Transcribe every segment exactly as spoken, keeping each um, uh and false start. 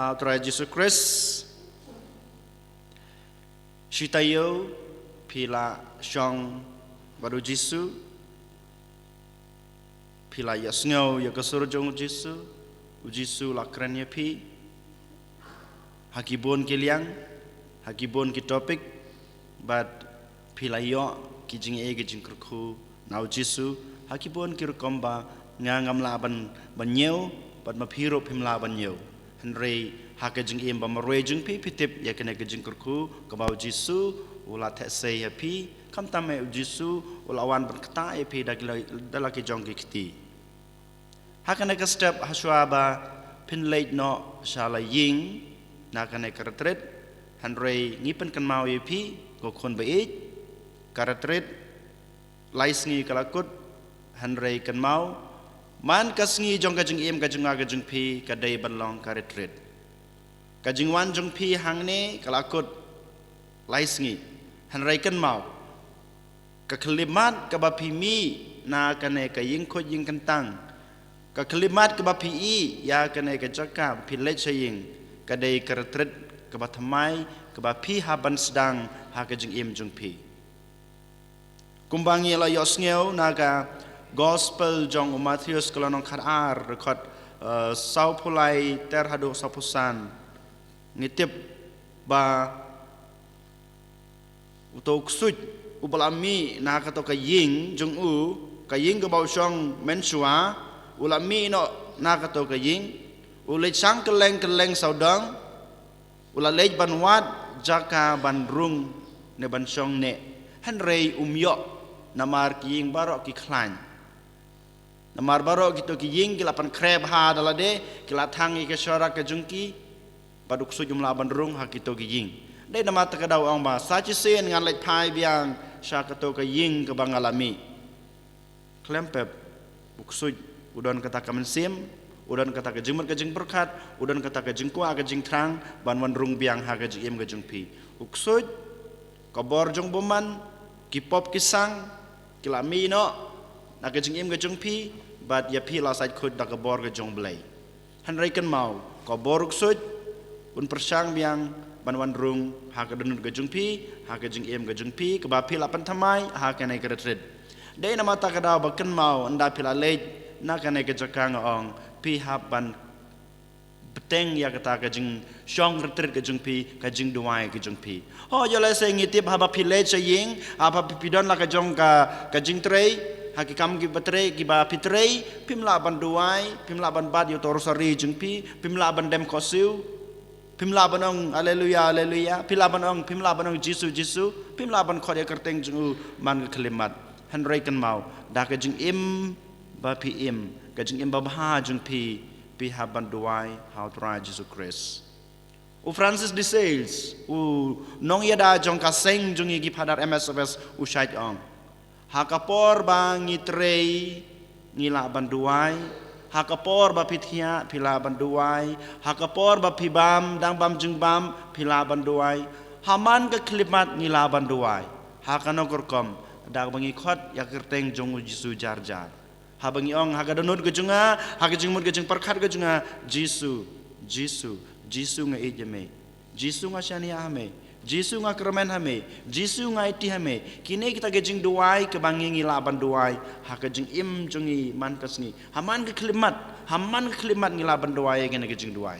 Ah, Trai Jisu Khrist, shi taïew phi la shong bad u Jisu, phi la ïohsngew ïa ka sur jong u Jisu, u Jisu la kren ïa phi ha ki bun ki liang, ha ki bun ki topic, bad phi la ïoh ki jingeh ki jingkyrkhu na u Jisu ha ki bun ki rukom ba nga ngam lah ban, ban ñiew, bad ma phi ruh phim lah ban ñiew. Hynrei ha ka jingim ba marwei jong phi, phi tip ïa kane ka jingkyrkhu kaba u Jisu u la theh sei ïa phi, khamtam eh u Jisu u la wan ban ktah ïa phi da ki la, da la ki jong ki kti. Ha kane ka step, hashwa ba phin leit noh sha la ïing na kane ka retreat, hynrei ngi pynkynmaw ïa phi ko khun ba ïeit, ka retreat lai sngi ka la kut, hynrei kynmaw, man ka sngi jong ka jingim ka jong nga ka jong phi ka dei ban long ka retreat. Ka jingwan jong phi hangne ka la kut lai sngi, hynrei kynmaw, ka khyllipmat kaba phi mih na kane ka ïing khuid ïing kyntang, ka khyllipmat kaba phi ïeh ïa kane ka jaka ba phi leit sha ïing, ka dei ka retreat kaba thymmai kaba phi hap ban sdang ha ka jingim jong phi. Kumba ngi la ïohsngew na ka Gospel jong u Mathaios ka lynnong khatar, dkhot, eh, sawphew lai ter haduh sawphew san, ngi tip ba uto u ksuid uba la mih na kato ka ïing jong u, ka ïing kaba u shong mynshuwa, u la mih noh na kato ka ïing, u leit shang kylleng kylleng sawdong, u la leit ban wad jaka ban rung ne ban shong neh, hynrei um ïoh, namar ki ïing baroh ki khlaiñ. Namar baroh kito ki ïing ki la pynkhreh bha da lade, ki la thang ïa ka shora ka jong ki, bad u ksuid um lah ban rung ha kito ki ïing. Dei namar kata ka daw ong ba sa shisien ngan leit phai biang sha kato ka ïing kaba nga la mih. Khlem pep, u ksuid u don kata ka mynsiem, u don kata ka jingmut ka jingpyrkhat, u don kata ka jingkwah ka jingthrang ban wan rung biang ha ka jingim ka jong phi. U ksuid, ka bor jong u bymman, ki pop ki sang ki la mih noh na ka jingim ka jong phi, bad ïa phi la sait khuid da ka bor ka jong u Blei. Hynrei kynmaw, ka bor u ksuid un pyrshang biang ban wan rung ha ka dohnud ka jong phi, ha ka jingim ka jong phi kaba phi la pynthymmai ha kane ka retreat. Dei namar kata ka daw ba kynmaw, ynda phi la leit na kane ka jaka, nga ong, phi hap ban bteng ïa kata ka jingshong retreat ka jong phi, ka jingduwai ka jong phi. Ho, ïoh lehse ngi tip haba phi leit sha ïing, haba phi, phi don la ka jong ka, ka jingtrei, ha ki kam kiba trei, kiba phi trei, phim lah ban duwai, phim lah ban bat ïa uto u rosari jong phi, phim lah ban dem khohsiew, phim lah ban ong Alleluia, Alleluia, phim lah ban ong, phim lah ban ong Jisu, Jisu, phim lah ban khot ïa ka kyrteng jong u man ka khyllipmat. Hynrei kynmaw, da ka jingim ba phi im, ka jingim babha jong phi, phi hap ban duwai ha u Trai Jisu Khrist. U Francis de Sales, u nongïada jong ka seng jong ngi ki Phadar M S F S, u shait ong, ha ka por ba ngi trei, ngi lah ban duwai. Ha ka por ba phi thiah, phi lah ban duwai. Ha ka por ba phi bam, dang bam jingbam, phi lah ban duwai. Ha man ka khyllipmat ngi lah ban duwai. Ha kano ka rukom? Da kaba ngi khot ïa ka kyrteng jong u Jisu jar jar. Haba ngi ong ha ka dohnud ka jong nga, ha ka jingmut ka jingpyrkhat ka jong nga, Jisu, Jisu, Jisu, nga ïeit ïa me. Jisu, nga shaniah ha me. Jisu, nga kyrmen ha me. Jisu, nga aiti ha me. Kine kita ki jingduwai kiba ngi, ngi lah ban duwai ha ka jingim jong ngi man ka sngi. Ha man ka khyllipmat, ha man ka khyllipmat ngi lah ban duwai ïa kine ki jingduwai.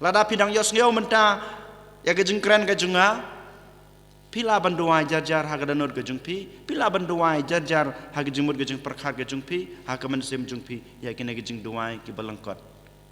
Lada phi dang ïohsngew mynta ïa ka jingkren ka jong nga, phi lah ban duwai jar jar ha ka dohnud ka jong phi, phi lah ban duwai jar jar ha ka jingmut ka jingpyrkhat ka jong phi, ha ka mynsiem jong phi, ïa kine ki jingduwai kiba lyngkot.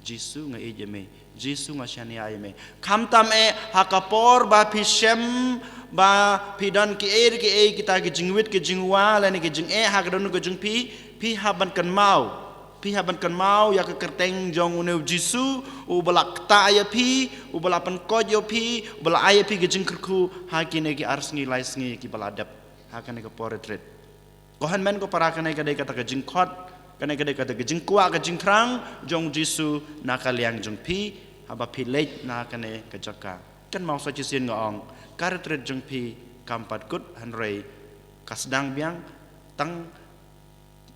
Jisu, nga ïeit ïa me. Jisu, nga shaniah ïa me. Khamtam eh ha ka por ba phi shem ba phi don kiei kiei kita ki jingwit ki jingwa lane ki jingeh ha ka dohnud ka jong phi, phi hap ban kynmaw. Phi hap ban kynmaw ïa ka kyrteng jong une u Jisu, uba la ktah ïa phi, uba la pynkoit ïa phi, uba la ai ïa phi ka jingkyrkhu ha kine ki ar sngi lai sngi kiba la dep ha kane ka por retreat. Ko hynmen ko para, kane ka dei kata ka jingkhot, kane ka dei kata ka jingkwah ka jingthrang jong u Jisu na ka liang jong phi, haba phi leit na kane ka jaka. Kynmaw, sa shisien nga ong, ka retreat jong phi kam pat kut, hynrei ka sdang biang tang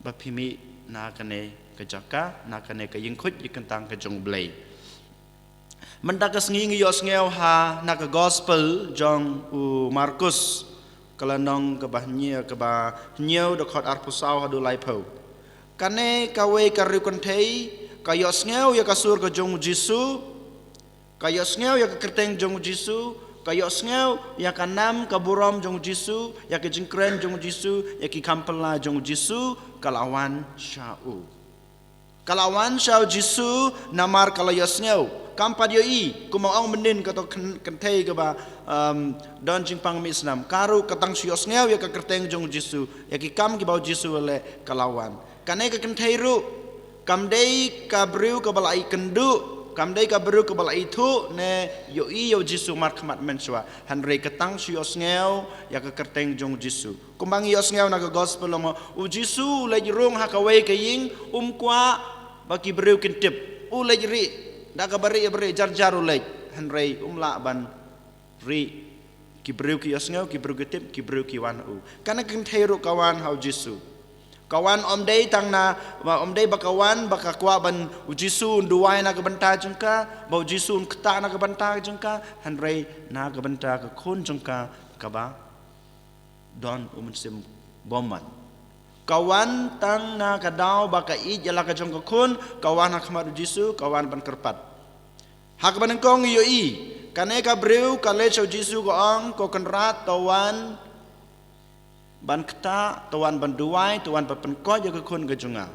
ba phi mih na kane ka jaka, na kane ka ïing khuid ïing kyntang ka jong u Blei. Mynta ka sngi ngi ïohsngew ha na ka gospel jong u Markus, ka lynnong kaba hynñiew, kaba hynñiew, dkhot arphew saw haduh laiphew. Kane kawei ka riewkynthei ka ïohsngew ïa ka sur ka jong u Jisu, ka ïohsngew ïa ka kyrteng jong u Jisu, ka ïohsngew ïa ka nam ka burom jong u Jisu, ïa ka jingkren jong u Jisu, ïa ki kam phylla jong u Jisu, ka la wan sha u. Ka la wan sha u Jisu namar ka la ïohsngew. Kam pat ïohi, kumba ong mynnin kato kyn-, kynthei kaba, um, don jingpang mih snam. Ka ruh ka tang shu ïohsngew ïa ka kyrteng jong u Jisu, ïa ki kam kiba u Jisu u leh, ka la wan. Kane ka kynthei ruh kam dei ka briew kaba la ïakynduh, kam dei ka briew kaba la ithuh ne ïohi ïa u Jisu markhmat mynshuwa. Hynrei ka tang shu ïohsngew ïa ka kyrteng jong u Jisu. Kumba ngi ïohsngew na ka gospel, ong mo, u Jisu u leit rung ha kawei ka ïing, um kwah ba ki briew kin tip. U leit rieh, da kaba rieh ba rieh, jar jar u leit. Hynrei um lah ban rieh. Ki briew ki ïohsngew, ki briew ki tip, ki briew ki wan ha u. Kane ka kynthei ruh ka wan ha u Jisu. Ka wan ym dei tang na, ba ym dei ba ka wan ba ka kwah ban u Jisu un duwai na ka bynta jong ka, ba u Jisu un ktah na ka bynta jong ka, hynrei na ka bynta ka khun jong ka kaba don u mynsiem bymman. Ka wan tang na ka daw ba ka ïeit ïa la ka jong ka khun, ka wan ha khmat u Jisu, ka wan ban kyrpad. Ha kaba nyngkong ngi ïohi, kane ka briew ka leit sha u Jisu ka ong, ko Kynrad, to wan ban ktah, to wan ban duwai, to wan ban pynkhiah ïa ka khun ka jong nga.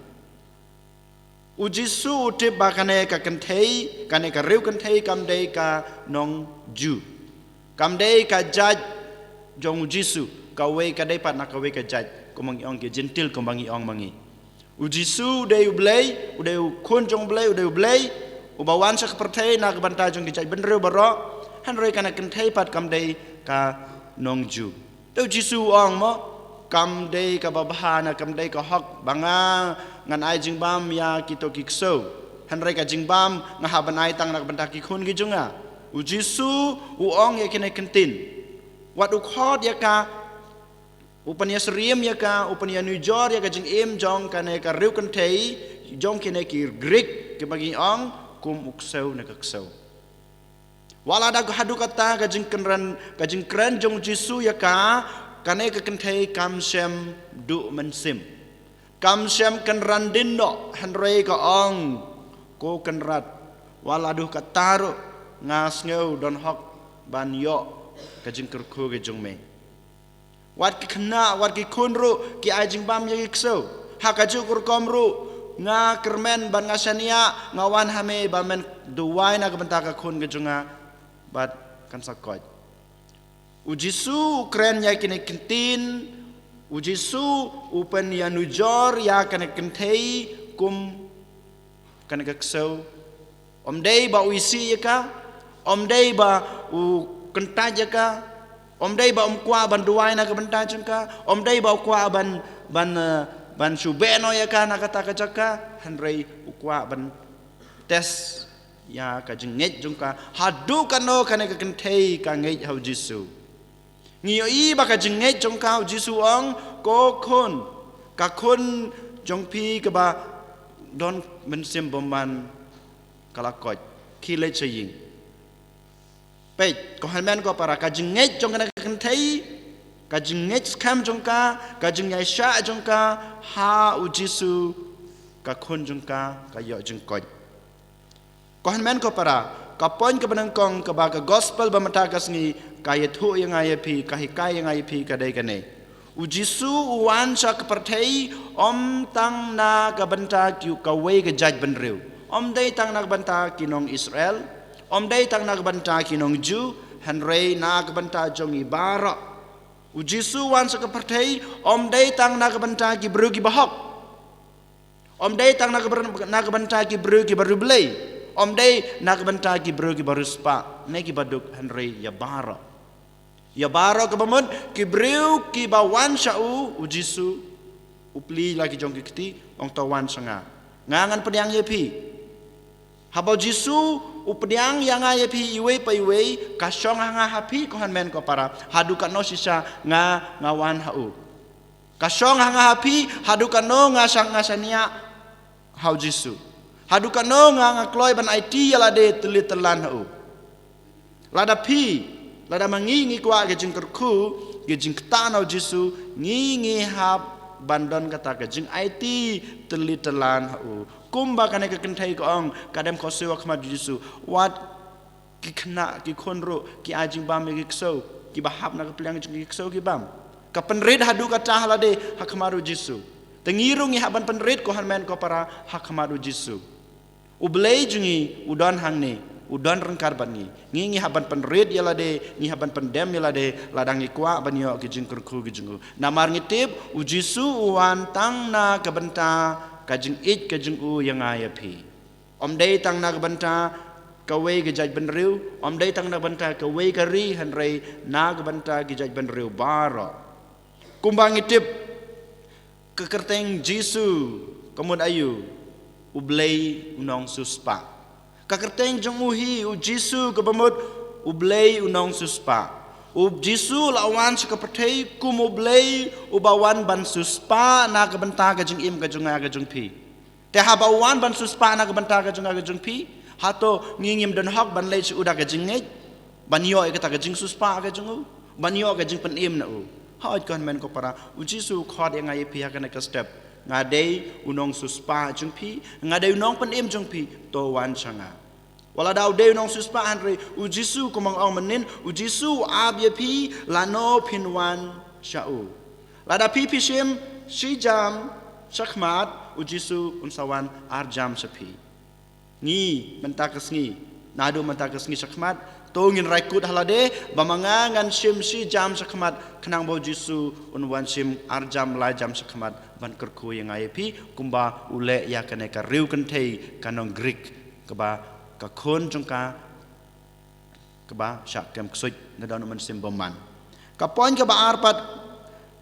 U Jisu u tip ba kane ka kynthei, kane ka riewkynthei kam dei ka nong Jiw. Kam dei ka jait jong u Jisu, kawei ka dei pat na kawei ka jait, kumba ngi ong ki Jentil, kumba ngi ong ma ngi. U Jisu u dei u Blei, u dei u khun jong u Blei, u dei u Blei uba wan sha ka pyrthei na ka bynta jong ki jait bynriew baroh, hynrei kane ka kynthei pat kam dei ka nong Jiw. Te u Jisu u ong mo, kam dei kaba bha ne kam dei ka hok ba nga ngan ai jingbam ïa kito ki ksew, hynrei ka jingbam nga hap ban ai tang na ka bynta ki khun ki jong nga. U Jisu u ong ïa kine ki ktien, wat u khot ïa ka, u pynïasyriem ïa ka, u pynïanujor ïa ka jingim jong kane ka riewkynthei, jong kine ki Grik, kiba ngi ong kum u ksew ne ka ksew. Wat la da haduh katta ka jingkren, ka jingkren jong u Jisu ïa ka, kane ka kynthei kam shym duh mynsiem. Kam shym kynran dien noh, hynrei ka ong, ko Kynrad, wat la haduh katta ruh nga sngew don hok ban ïoh ka jingkyrkhu ka jong me. Wat ki khynnah, wat ki khun ruh ki ai jingbam ïa ki ksew. Ha kajuh ka rukom ruh nga kyrmen bad nga shaniah, nga wan ha me ba men duwai na ka bynta ka khun ka jong nga bad kan sa koit. U Jisu u kren ïa kine ki ktien, u Jisu u pynïanujor ïa kane ka kynthei kum kane ka ksew. Ym dei ba u isih ïa ka, ym dei ba u kyntait ïa ka, ym dei ba um kwah ban duwai na ka bynta jong ka, ym dei ba u kwah ban, ban, eh, ban shu beh noh ïa ka na kata ka jaka, hynrei u kwah ban test ïa ka jingngeit jong ka, haduh katno kane ka kynthei ka ngeit ha u Jisu. Ngi ïohi ba ka jingngeit jong ka, u Jisu u ong, ko khun, ka khun jong phi kaba don mynsiem bymman ka la koit, khie leit sha ïing. Peit, ko hynmen ko para, ka jingngeit jong kane ka kynthei, ka jingngeit skhem jong ka, ka jingïaishah jong ka ha u Jisu, ka khun jong ka ka ïoh jingkoit. Ko hynmen ko para, ka point kaba nyngkong kaba ka gospel ba mynta ka sngi ka ïathuh ïa nga ïa phi, ka hikai ïa nga ïa phi, ka dei kane. U Jisu u wan sha ka pyrthei ym tang na ka bynta ki, kawei ka jaitbynriew. Ym dei tang na ka bynta ki nong Israel, ym dei tang na ka bynta ki nong Jiw, hynrei na ka bynta jong ngi baroh. U Jisu u wan sha ka pyrthei ym dei tang na ka bynta ki briew kiba hok. Ym dei tang na ka byn-, na ka bynta ki briew kiba riewblei. Ym dei na ka bynta ki briew kiba riewspah ne kiba duk, hynrei ïa baroh. Ïa baroh, kaba mut ki briew kiba wan sha u, u Jisu u plie la ki jong ki kti, ong, to wan sha nga, nga ngan pdiang ïa phi. Haba u Jisu u pdiang ïa nga ïa phi iwei pa iwei, ka shong ha nga ha phi, ko hynmen ko para, haduh katno shisha nga, nga wan ha u. Ka shong ha nga ha phi, haduh katno nga shang, nga shaniah ha u Jisu. Haduh katno nga nga kloi ban aiti ïa lade tylli tyllan ha u. Lada phi, lada ma ngi ngi kwah ka jingkyrkhu, ka jingktah na u Jisu, ngi ngi hap ban don kata ka jingaiti tylli tyllan ha u. Kumba kane ka kynthei ka ong, ka dem kho siew ha khmat u Jisu. Wat ki khynnah, ki khun ruh, ki ai jingbam ïa ki ksew, kiba hap na ka pliang jong ki ksew ki bam. Ka pynrit haduh katta ha lade ha khmat u Jisu. Te ngi ruh ngi hap ban pynrit ko hynmen ko para ha khmat u Jisu. U Blei jong ngi, u don hangne, u don ryngkat bad ngi. Ngi ngi hap ban pynrit ïa lade, ngi hap ban pyndem ïa lade, lada ngi kwah ban ïoh ki jingkyrkhu ki jong u. Namar ngi tip, u Jisu u wan tang na ka bynta ka jingïeit ka jong u ïa nga ïa phi. Ym dei tang na ka bynta kawei ka jaitbynriew, ym dei tang na ka bynta kawei ka ri, hynrei na ka bynta ki jaitbynriew baroh. Kumba ngi tip, ka kyrteng Jisu ka mut aïu? U Blei u nongsiewspah. Ka kyrteng jong u hi u Jisu kaba mut u Blei u nongsiewspah. U Jisu la wan sha ka pyrthei kum u Blei uba wan ban siewspah na ka bynta ka jingim ka jong nga ka jong phi. Te haba u wan ban siewspah na ka bynta ka jong nga ka jong phi, hato ngi ngim don hok ban leit sha u da ka jingngeit, ban ïoh ïa kata ka jingsiewspah ka jong u, ban ïoh ka jingpynim na u? Hooid ko hynmen ko para, u Jisu u khot ïa nga ïa phi ha kane ka step. Nga dei u nongsiewspah jong phi, nga dei u nongpynim jong phi, to wan sha nga. Wat lada u dei u nongsiewspah hynrei u Jisu kumba nga ong mynnin, u Jisu u ap ïa phi lano phin wan sha u. Lada phi phi shim shi jam shakhmat, u Jisu un sa wan ar jam sha phi. Ngi mynta ka sngi, naduh mynta ka sngi shakhmat, to ngin rai kut ha lade ba ma nga ngan shim shi jam shakhmat, khnang ba u Jisu un wan shim ar jam lai jam shakhmat ban kyrkhu ïa nga ïa phi, kumba u leh ïa kane ka riew kynthei ka nong Greek, kaba ka khun jong ka kaba shah kem ksuid, na don u mynsiem bymman. Ka point kaba ar pat,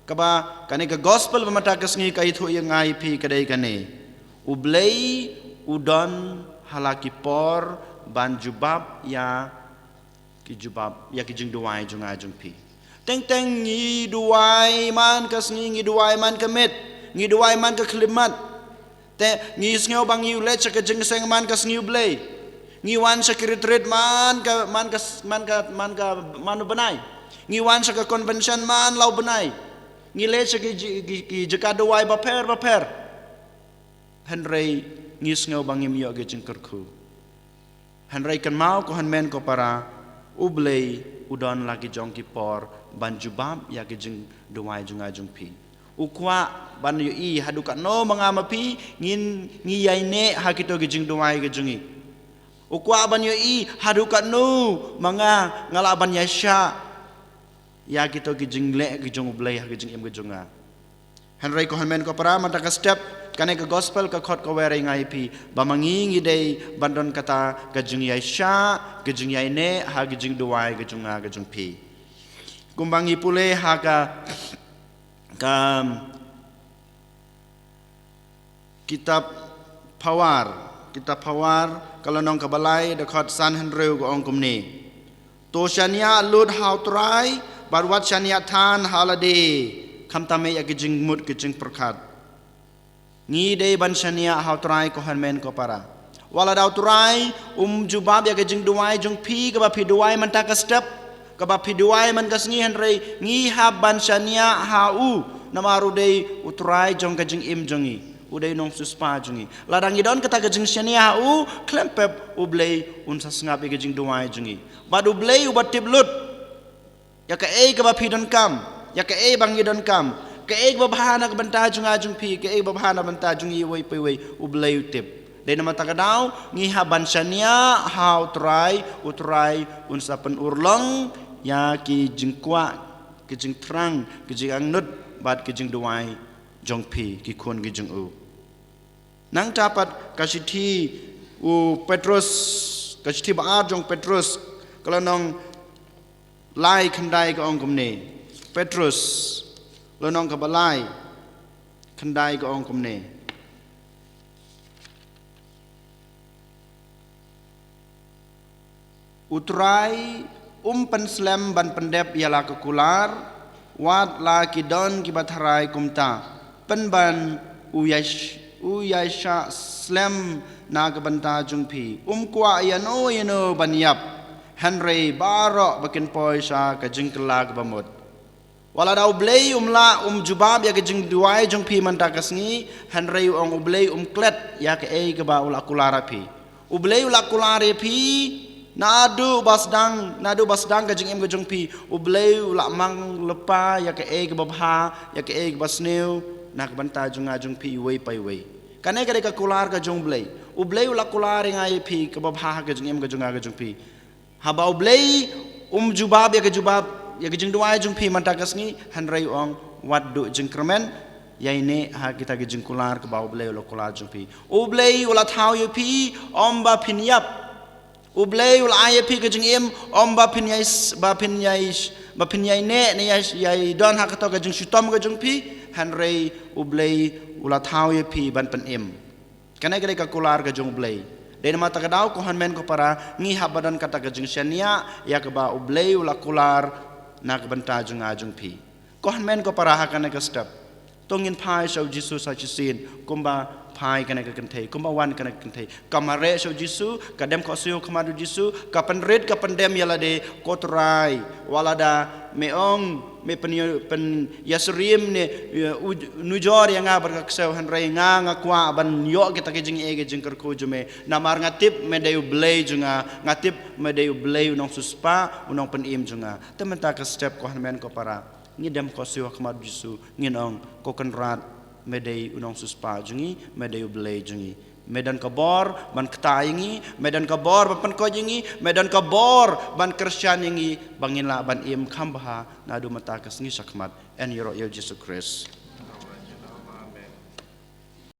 kaba kane ka gospel ba mynta ka sngi ka ïathuh ïa nga ïa phi ka dei kane. U Blei u don ha la ki por ban jubab ïa ki jubab ïa ki jingduwai jong nga jong phi. Teng teng ngi duwai man ka sngi, ngi duwai man ka miet, ngi duwai man ka khyllipmat. Te ngi sngew ba ngi leit sha ka jingïaseng man ka sngi U Blei. Ngi wan sha ki retreat man ka, man ka, man ka, man ka, man u bnai. Ngi wan sha ka convention man la u bnai. Ngi leit sha ki ji-, ki, ki jaka duwai bapher bapher. Hynrei ngi sngew ba ngim ïoh ka jingkyrkhu. Hynrei kynmaw ko hynmen ko para, U Blei u don la ki jong ki por ban jubab ïa ki jingduwai jong nga jong phi. U kwah ban ïohi haduh katno ma nga ma phi ngin, ngi ïaineh ha kito ki jingduwai ki jong ngi. U kwah ban ïohi haduh katno ma nga nga lah ban ïaishah ïa kito ki jingleh ki jong U Blei ha ki jingim ki jong nga. Hynrei ko hynmen ko para, mynta ka step, kane ka gospel ka khot ka wer ïa nga ïa phi ba ma ngi ngi dei ban don kata ka jingïaishah, ka jingïaineh ha ki jingduwai ki jong nga ki jong phi. Kumba ngi pule ha ka, ka kitab Phawar, kitab Phawar ka lynnong kaba lai, dkhot san hynriew ka ong kumne. To shaniah lut ha U Trai, bad wat shaniah than ha lade, khamtam ïa ki jingmut ki jingpyrkhat. Ngi dei ban shaniah ha U Trai ko hynmen ko para. Wat lada U Trai um jubab ïa ka jingduwai jong phi kaba phi duwai mynta ka step, kaba phi duwai man ka sngi, hynrei ngi hap ban shaniah ha u, namar u dei U Trai jong ka jingim jong ngi. U dei u nongsiewspah jong ngi. Lada ngi don kata ka jingshaniah ha u, khlem pep U Blei un sa sngap ïa ka jingduwai jong ngi. Bad U Blei uba tip lut ïa kaei kaba phi donkam, ïa kaei ba ngi donkam, kaei kaba bha na ka bynta jong nga jong phi, kaei kaba bha na ka bynta jong ngi iwei pa iwei, U Blei u tip. Dei namar kata ka daw ngi hap ban shaniah ha U Trai, U Trai un sa pynurlong ïa ki jingkwah, ki jingthrang, ki jingangnud bad ki jingduwai jong phi, ki khun ki jong u. Nangta pat ka shithi u Petrus, ka shithi ba ar jong Petrus, ka lynnong lai khyndai ka ong kumne. Petrus, lynnong kaba lai khyndai ka ong kumne. U Trai um pynslem ban pyndep ïa la ka kular, wat la ki don kiba tharai kumta, pynban u ïa sh-, u ïai shah slem na ka bynta jong phi. Um kwah ïano ïano ban ïap, hynrei baroh ba kin poi sha ka jingkylla kaba mut. Wat lada U Blei um lah, um jubab ïa ka jingduwai jong phi mynta ka sngi, hynrei u ong U Blei um klet ïa kaei kaba u la kular ïa phi. U Blei u la kular ïa phi naduh ba sdang, naduh ba sdang ka jingim ka jong phi. U Blei u la mang lypa ïa kaei kaba bha, ïa kaei kaba sniew na ka bynta jong nga jong phi iwei pa iwei. Kane ka dei ka kular ka jong U Blei. U Blei u la kular ïa nga ïa phi kaba bha ha ka jingim ka jong nga ka jong phi. Haba U Blei um jubab ïa ka jubab, ïa ka jingduwai jong phi mynta ka sngi, hynrei u ong wat duh jingkyrmen, ïai neh ha kita ki jingkular kaba U Blei u la kular jong phi. U Blei u la thaw ïa phi ym ba phin ïap. U Blei u la ai ïa phi ka jingim ym ba phin ïai s-, ba phin ïai s-, ba phin ïai neh ne ïai, ïai don ha kato ka jingshitom ka jong phi, hynrei U Blei u la thaw ïa phi ban pynim. Kane ka dei ka kular ka jong U Blei. Dei namar kata ka daw ko hynmen ko para, ngi hap ban don kata ka jingshaniah ïa kaba U Blei u la kular na ka bynta jong nga jong phi. Ko hynmen ko para, ha kane ka step, to ngin phai sha U Jisu sa shisien, kumba phai kane ka kynthei, kumba wan kane ka kynthei. Ka mareh sha U Jisu, ka dem khohsiew ha khmat U Jisu, ka pynrit ka pyndem ïa lade, ko Trai, wat lada me ong me pyn-, pynïasyriem ne, eh, u-, nujor ïa nga bad ka ksew, hynrei nga, nga kwah ban ïoh kita ki jingeh ki jingkyrkhu jong me. Namar nga tip me dei U Blei jong nga, nga tip me dei U Blei u nongsiewspah, u nongpynim jong nga. Te mynta ka step ko hynmen ko para, ngi dem khohsiew ha khmat U Jisu, ngin ong, ko Kynrad, me dei u nongsiewspah jong ngi, me dei U Blei jong ngi. Me don ka bor ban ktah ïa ngi, me don ka bor ban pynkoit ïa ngi, me don ka bor ban kyrshan ïa ngi, ba ngin lah ban im kham bha naduh mynta ka sngi sha khmat. Yn ïaroh ïa U Jisu Khrist.